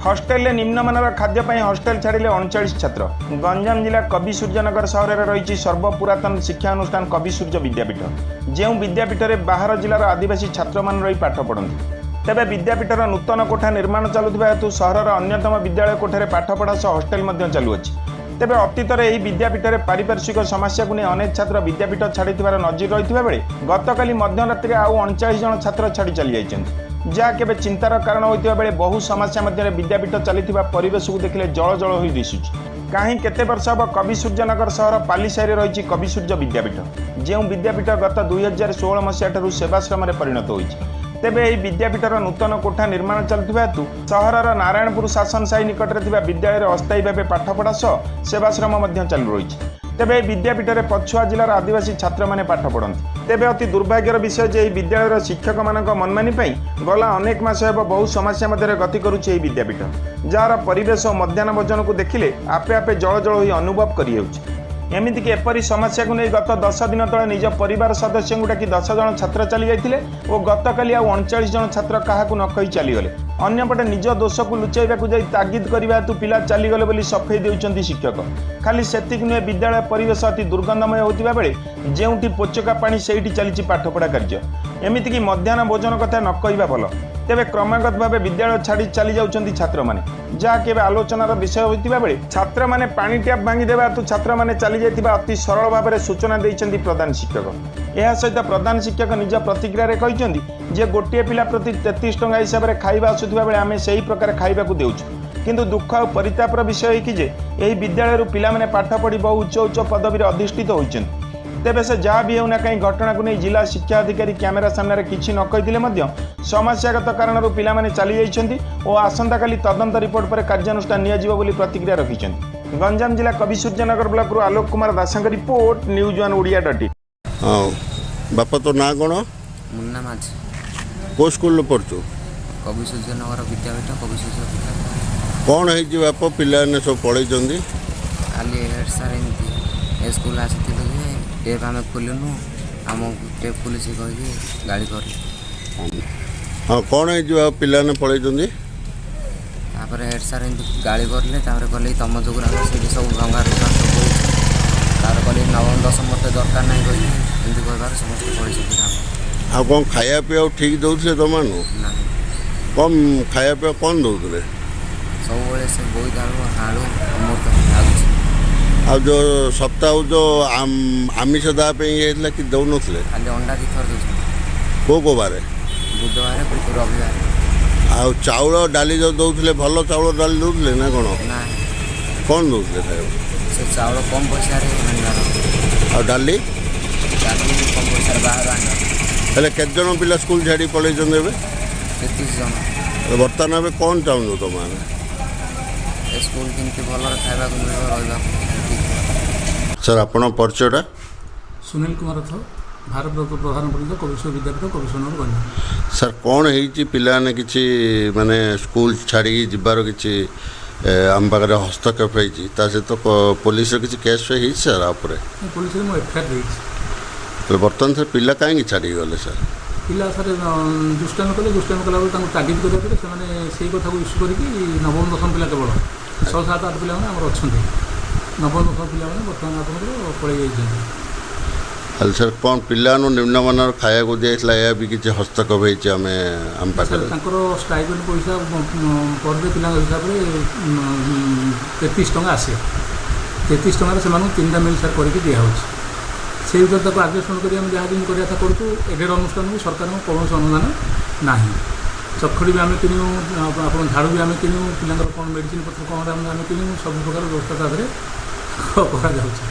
ହଷ୍ଟେଲରେ ନିମ୍ନମାନର ଖାଦ୍ୟ ପାଇଁ ହଷ୍ଟେଲ ଛାଡ଼ିଲେ 39 ଛାତ୍ର। ଗଞ୍ଜାମ ଜିଲ୍ଲା କବିସୂର୍ଯ୍ୟନଗର ସହରରେ ରହିଛି ସର୍ବପୁରାତନ ଶିକ୍ଷାନୁଷ୍ଠାନ କବିସୂର୍ଯ୍ୟ ବିଦ୍ୟାପୀଠ, ଯେଉଁ ବିଦ୍ୟାପୀଠରେ ବାହାର ଜିଲ୍ଲାର ଆଦିବାସୀ ଛାତ୍ରମାନେ ରହି ପାଠ ପଢ଼ନ୍ତି। ତେବେ ବିଦ୍ୟାପୀଠର ନୂତନ କୋଠା ନିର୍ମାଣ ଚାଲୁଥିବା ହେତୁ ସହରର ଅନ୍ୟତମ ବିଦ୍ୟାଳୟ କୋଠାରେ ପାଠପଢ଼ା ସହ ହଷ୍ଟେଲ ମଧ୍ୟ ଚାଲୁଅଛି। ତେବେ ଅତୀତରେ ଏହି ବିଦ୍ୟାପୀଠରେ ପାରିପାର୍ଶ୍ୱିକ ସମସ୍ୟାକୁ ନେଇ ଅନେକ ଛାତ୍ର ବିଦ୍ୟାପୀଠ ଛାଡ଼ିଥିବାର ନଜିର ରହିଥିବା ବେଳେ ଗତକାଲି ମଧ୍ୟରାତ୍ରିରେ ଆଉ 39 ଜଣ ଛାତ୍ର ଛାଡ଼ି ଚାଲିଯାଇଛନ୍ତି, ଯାହା କେବେ ଚିନ୍ତାର କାରଣ ହୋଇଥିବା ବେଳେ ବହୁ ସମସ୍ୟା ମଧ୍ୟରେ ବିଦ୍ୟାପୀଠ ଚାଲିଥିବା ପରିବେଶକୁ ଦେଖିଲେ ଜଳ ଜଳ ହୋଇ ଦିଶୁଛି। କାହିଁ କେତେ ବର୍ଷ ହେବ କବିସୂର୍ଯ୍ୟନଗର ସହର ପାଲିସାହିରେ ରହିଛି କବିସୂର୍ଯ୍ୟ ବିଦ୍ୟାପୀଠ, ଯେଉଁ ବିଦ୍ୟାପୀଠ ଗତ 2016 ମସିହାଠାରୁ ସେବାଶ୍ରମରେ ପରିଣତ ହୋଇଛି। ତେବେ ଏହି ବିଦ୍ୟାପୀଠର ନୂତନ କୋଠା ନିର୍ମାଣ ଚାଲୁଥିବା ହେତୁ ସହରର ନାରାୟଣପୁର ଶାସନ ସାହି ନିକଟରେ ଥିବା ବିଦ୍ୟାଳୟରେ ଅସ୍ଥାୟୀ ଭାବେ ପାଠପଢ଼ା ସହ ସେବାଶ୍ରମ ମଧ୍ୟ ଚାଲୁ ରହିଛି। ତେବେ ଏହି ବିଦ୍ୟାପୀଠରେ ପଛୁଆ ଜିଲ୍ଲାର ଆଦିବାସୀ ଛାତ୍ରମାନେ ପାଠ ପଢ଼ନ୍ତି। ତେବେ ଅତି ଦୁର୍ଭାଗ୍ୟର ବିଷୟ ଯେ ଏହି ବିଦ୍ୟାଳୟର ଶିକ୍ଷକମାନଙ୍କ ମନମାନି ପାଇଁ ଗଲା ଅନେକ ମାସ ହେବ ବହୁ ସମସ୍ୟା ମଧ୍ୟରେ ଗତି କରୁଛି ଏହି ବିଦ୍ୟାପୀଠ, ଯାହାର ପରିବେଶ ଓ ମଧ୍ୟାହ୍ନ ଭୋଜନକୁ ଦେଖିଲେ ଆପେ ଆପେ ଜଳ ଜଳ ହୋଇ ଅନୁଭବ କରିହେଉଛି। ଏମିତିକି ଏପରି ସମସ୍ୟାକୁ ନେଇ ଗତ 10 ଦିନ ତଳେ ନିଜ ପରିବାର ସଦସ୍ୟଙ୍କୁ ଡାକି 10 ଜଣ ଛାତ୍ର ଚାଲିଯାଇଥିଲେ ଓ ଗତକାଲି ଆଉ 39 ଜଣ ଛାତ୍ର କାହାକୁ ନ କହି ଚାଲିଗଲେ। ଅନ୍ୟପଟେ ନିଜ ଦୋଷକୁ ଲୁଚାଇବାକୁ ଯାଇ ତାଗିଦ କରିବା ହେତୁ ପିଲା ଚାଲିଗଲେ ବୋଲି ସଫେଇ ଦେଉଛନ୍ତି ଶିକ୍ଷକ। ଖାଲି ସେତିକି ନୁହେଁ, ବିଦ୍ୟାଳୟ ପରିବେଶ ଅତି ଦୁର୍ଗନ୍ଧମୟ ହେଉଥିବା ବେଳେ ଯେଉଁଠି ପୋଚକା ପାଣି ସେଇଠି ଚାଲିଛି ପାଠପଢ଼ା କାର୍ଯ୍ୟ। ଏମିତିକି ମଧ୍ୟାହ୍ନ ଭୋଜନ କଥା ନ କହିବା ଭଲ। ତେବେ କ୍ରମାଗତ ଭାବେ ବିଦ୍ୟାଳୟ ଛାଡ଼ି ଚାଲି ଯାଉଛନ୍ତି ଛାତ୍ରମାନେ, ଯାହା କେବେ ଆଲୋଚନାର ବିଷୟ ହୋଇଥିବା ବେଳେ ଛାତ୍ରମାନେ ପାଣି ଟ୍ୟାପ୍ ଭାଙ୍ଗିଦେବା ହେତୁ ଛାତ୍ରମାନେ ଚାଲିଯାଇଥିବା ଅତି ସରଳ ଭାବରେ ସୂଚନା ଦେଇଛନ୍ତି ପ୍ରଧାନ ଶିକ୍ଷକ। ଏହା ସହିତ ପ୍ରଧାନ ଶିକ୍ଷକ ନିଜ ପ୍ରତିକ୍ରିୟାରେ କହିଛନ୍ତି ଯେ ଗୋଟିଏ ପିଲା ପ୍ରତି 33 ଟଙ୍କା ହିସାବରେ ଖାଇବା ଆସୁଥିବା ବେଳେ ଆମେ ସେହି ପ୍ରକାର ଖାଇବାକୁ ଦେଉଛୁ। କିନ୍ତୁ ଦୁଃଖ ଆଉ ପରିତାପର ବିଷୟ ଏହି ଯେ ଏହି ବିଦ୍ୟାଳୟରୁ ପିଲାମାନେ ପାଠ ପଢ଼ି ବହୁ ଉଚ୍ଚ ଉଚ୍ଚ ପଦବୀରେ ଅଧିଷ୍ଠିତ ହୋଇଛନ୍ତି। ତେବେ ସେ ଯାହା ବି ହେଉନା କାହିଁ, ଘଟଣାକୁ ନେଇ ଜିଲ୍ଲା ଶିକ୍ଷା ଅଧିକାରୀ କ୍ୟାମେରା ସାମ୍ନାରେ କିଛି ନ କହିଥିଲେ ମଧ୍ୟ ସମସ୍ୟାଗତ କାରଣରୁ ପିଲାମାନେ ଚାଲିଯାଇଛନ୍ତି ଓ ଆସନ୍ତାକାଲି ତଦନ୍ତ ରିପୋର୍ଟ ପରେ କାର୍ଯ୍ୟାନୁଷ୍ଠାନ ନିଆଯିବ ବୋଲି ପ୍ରତିକ୍ରିୟା ରଖିଛନ୍ତି। ଗଞ୍ଜାମ ଜିଲ୍ଲା କବିସୂର୍ଯ୍ୟନଗର ବ୍ଲକରୁ ଆଲୋକ କୁମାର ଦାସଙ୍କ report, news one Odia dot. ହଁ ବାପା, ତୋ ନାଁ କ'ଣ? ମୁନ୍ନା ମାଝୀ। କେଉଁ ସ୍କୁଲରେ ପଢ଼ୁଛୁ? କବି ସୂର୍ଯ୍ୟନଗର ବିଦ୍ୟାପୀଠ, କବି ସୂର୍ଯ୍ୟ ବିଦ୍ୟାପୀଠ। କ'ଣ ହେଇଛି ବାପ, ପିଲାମାନେ ସବୁ ପଳେଇଛନ୍ତି? କାଲି ହେଡ଼୍ ସାର୍ ଏମିତି ଏ ସ୍କୁଲ ଆସିଥିଲେ ଯେ ଟେପ୍ ଆମେ ଖୋଲିନୁ, ଆମକୁ ଟେପ୍ ଖୋଲିଛି କହିକି ଗାଳି କଲେ। ହଁ, କ'ଣ ହେଇଛି ବାପ, ପିଲାମାନେ ପଳେଇଛନ୍ତି? ତାପରେ ହେଡ଼୍ ସାର୍ ଏମିତି ଗାଳି କରିଲେ। ତାପରେ କହିଲେ କି ତମ ଯୋଗୁଁ ଆମେ ସେଇଠି ସବୁ ଭଙ୍ଗା ରୁଜା ସବୁ ହେଉଛି। ତାପରେ କହିଲେ ନବମ ଦଶମ ମୋତେ ଦରକାର ନାହିଁ କହିକି ଏମିତି କହିବାରୁ ସମସ୍ତେ ପଳେଇଛନ୍ତି ଗାଁକୁ। ଆଉ କ'ଣ ଖାଇବା ପିଇବାକୁ ଠିକ୍ ଦେଉଥିଲେ ତମମାନଙ୍କୁ? ନାହିଁ। କ'ଣ ଖାଇବା ପିଇବା କ'ଣ ଦେଉଥିଲେ? ସବୁବେଳେ ସେ ବୋଇତାଳୁ, ଆଳୁ, ଅମୃତଭଣ୍ଡା, ଆଉ କିଛି। ଆଉ ଯେଉଁ ସପ୍ତାହକୁ ଯେଉଁ ଆମିଷ ଦେବା ପାଇଁ ଇଏ ହେଇଥିଲା କି ଦେଉନଥିଲେ? ଖାଲି ଅଣ୍ଡା ଦୁଇଥର ଦେଉଛନ୍ତି। କେଉଁ କେଉଁ ବାରେ? ବୁଧବାର, ରବିବାର। ଆଉ ଚାଉଳ ଡାଲି ଯେଉଁ ଦେଉଥିଲେ, ଭଲ ଚାଉଳ ଡାଲି ଦେଉଥିଲେ ନା କ'ଣ? ନାହିଁ। କ'ଣ ଦେଉଥିଲେ ଖାଇବାକୁ? ସେ ଚାଉଳ କମ୍ ପଇସାରେ ଆଣିବାର। ଆଉ ଡାଲି? ଡାଲି ବି କମ୍ ପଇସାରେ ବାହାରୁ ଆଣିବାର। ହେଲେ କେତେ ଜଣ ପିଲା ସ୍କୁଲ ଛାଡ଼ି ପଳେଇଛନ୍ତି ଏବେ? 33 ଜଣ। ବର୍ତ୍ତମାନ ଏବେ କ'ଣ ଚାହୁଁଛ ତମମାନେ? ଏ ସ୍କୁଲ କେମିତି ଭଲରେ ଖାଇବାକୁ ମିଳିବ, ରହିବାକୁ ଠିକ୍। ସାର୍, ଆପଣଙ୍କ ପରିଚୟଟା? ସୁନୀଲ କୁମାର ରଥ, ଭାରପ୍ରାପ୍ତ ପ୍ରଧାନ ପଣ୍ଡିତ, କବିସୂର୍ଯ୍ୟ ବିଦ୍ୟାପୀଠ, କବିସୂର୍ଯ୍ୟନଗର, ଗଞ୍ଜାମ। ସାର୍, କ'ଣ ହେଇଛି? ପିଲାମାନେ କିଛି ମାନେ ସ୍କୁଲ ଛାଡ଼ିକି ଯିବାର କିଛି ଆମ ପାଖରେ ହସ୍ତକ୍ଷେପ ହେଇଛି, ତା ସହିତ ପୋଲିସର କିଛି କେସ୍ ହେଇଛି ସାର୍ ଆ ଉପରେ? ପୋଲିସରେ ମୁଁ ଏଫଆଇଆର୍ ଦେଇଛି। ତାହେଲେ ବର୍ତ୍ତମାନ ସାର୍, ପିଲା କାହିଁକି ଛାଡ଼ିକି ଗଲେ ସାର୍? ପିଲା ସାର୍ ଦୁଷ୍ଟାମି କଲେ। ଦୁଷ୍ଟାମି କଲାବେଳେ ତାଙ୍କୁ ତାଗିଦ କରିବା ପରେ ସେମାନେ ସେଇ କଥାକୁ ଇସ୍ୟୁ କରିକି ନବମ ଦଶମ ପିଲା କେବଳ 6, 7, 8 ପିଲାମାନେ ଆମର ଅଛନ୍ତି। ନବମ ଦଶମ ପିଲାମାନେ ବର୍ତ୍ତମାନ ଆପଣଙ୍କର ପଳେଇ ଯାଇଛନ୍ତି। ହେଲେ ସାର୍, କ'ଣ ପିଲାମାନଙ୍କୁ ନିମ୍ନମାନର ଖାଇବାକୁ ଦିଆଯାଇଥିଲା, ଏହା ବି କିଛି ହସ୍ତକ୍ଷେପ ହେଇଛି ଆମେ ଆମ ସାର୍, ପାଖରେ? ତାଙ୍କର ଷ୍ଟାଇପେଣ୍ଡ ପଇସା ପର ଡେ ପିଲାଙ୍କ ହିସାବରେ 33 ଟଙ୍କା ଆସେ। 33 ଟଙ୍କାରେ ସେମାନଙ୍କୁ ତିନିଟା ମିଲ୍ ସାର୍ କରିକି ଦିଆହେଉଛି। ସେଇ ଭିତରେ ତାକୁ ଆଡ଼ଜଷ୍ଟମେଣ୍ଟ କରି ଆମେ ଯାହା ଯେମିତି କରିବା କଥା କରୁଛୁ। ଏଡେଡ଼ ଅନୁଷ୍ଠାନକୁ ସରକାରଙ୍କ କୌଣସି ଅନୁଦାନ ନାହିଁ। ଚଖଡ଼ି ବି ଆମେ କିଣିବୁ, ଆପଣ ଝାଡ଼ୁ ବି ଆମେ କିଣିବୁ, ପିଲାଙ୍କର କ'ଣ ମେଡ଼ିସିନ ପତ୍ର କ'ଣ ଆମେ କିଣିବୁ, ସବୁ ପ୍ରକାର ବ୍ୟବସ୍ଥା ତା ଦେହରେ କରାଯାଉଛି।